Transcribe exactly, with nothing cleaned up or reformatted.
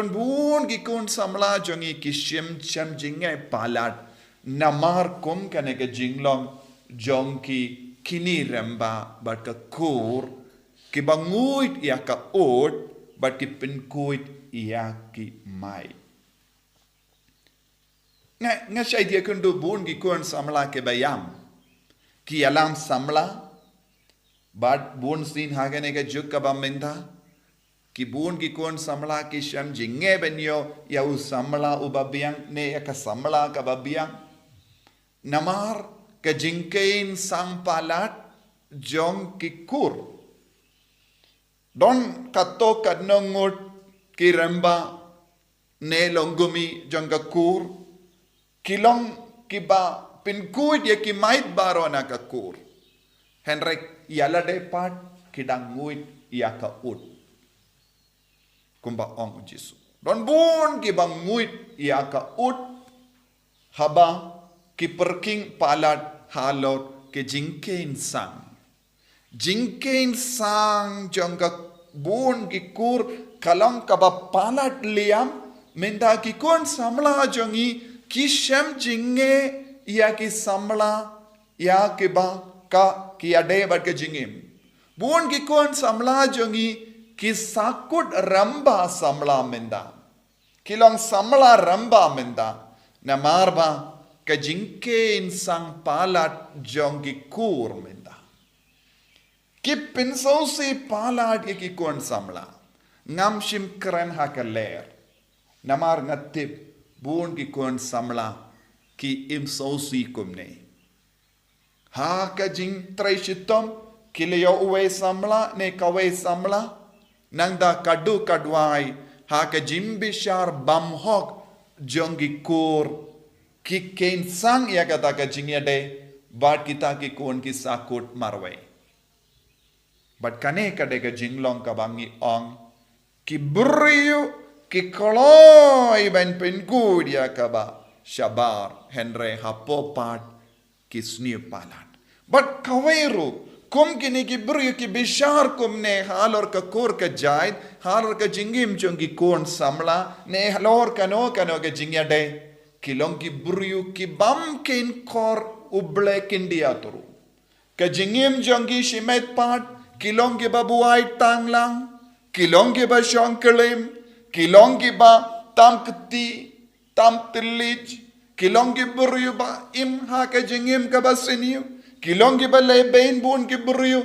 Bun ki khun samla jong ngi ki shim shem jingeh palat namar kum kane ka jinglong jong ki kine rymba bad ka kur, kiba nguid ïa ka ut bad ki pynkuid ïa ki maid. Nga, nga shai ïa kynduh bun ki khun samla kiba ïam, ki ïalam samla, bad bun sien ha kane ka juk kaba mynta, ki bun ki khun samla ki shem jingeh ban ïoh ïa u samla uba biang ne ïa ka samla kaba biang. Namar ka jingkheiñ sang palat jong ki kur. Don katto katno ngut ki rymba ne long kmie jong ka kur, ki long kiba pynkuid ïa ki maid baroh na ka kur. Hynrei ïa lade pat ki dang nguid ïa ka ut. Kumba ong u Jisu. Don bun kiba nguid ïa ka ut haba ki pyrkhing palat halor ka jingkheiñ sang. Jingkheiñ sang jong ka bun ki kur ka long kaba palat liam, mynta ki khun samla jong ngi ki shem jingeh ïa ki samla, ïa kiba ka ki ïadei bad ka jingim. Bun ki khun samla jong ngi ki sahkut rymba samla mynta. Ki long samla rymba mynta, namar ba ka jingkheiñ sang palat jong ki kur mynta. Ki pynsngewsih palat ïa ki khun samla. Ngam shym kren ha ka lyer. Namar nga tip bun ki khun samla ki im sngewsih kumne. Ha ka jingtrei shitom ki la ïoh uwei samla ne kawei samla. Nangta ka duh ka duwai ha ka jingbishar bymhok jong ki kur, ki kheiñ sang ïa kata ka jingïadei bad kita ki khun ki sahkut marwei. Bad kane ka dei ka jinglong kaba ngi ong, ki briew ki kloi ban pynkuid ïa kaba shabar, hynrei hapoh pat ki sniew palat. Bad kawei ruh, kum kine ki briew ki bishar kumne halor ka kur ka jait, halor ka jingim jong ki khun samla, ne halor kano kano ka jingïadei, ki long ki briew ki bym kheiñ khor U Blei khyndiat ruh. Ka jingim jong ki shimet pat, ki long kiba buaid tang lang, ki long kiba shong klim, ki long kiba tam kti, tam tylli, ki long ki briew ba im ha ka jingim kaba sniew, ki long kiba leh beiñ bun ki briew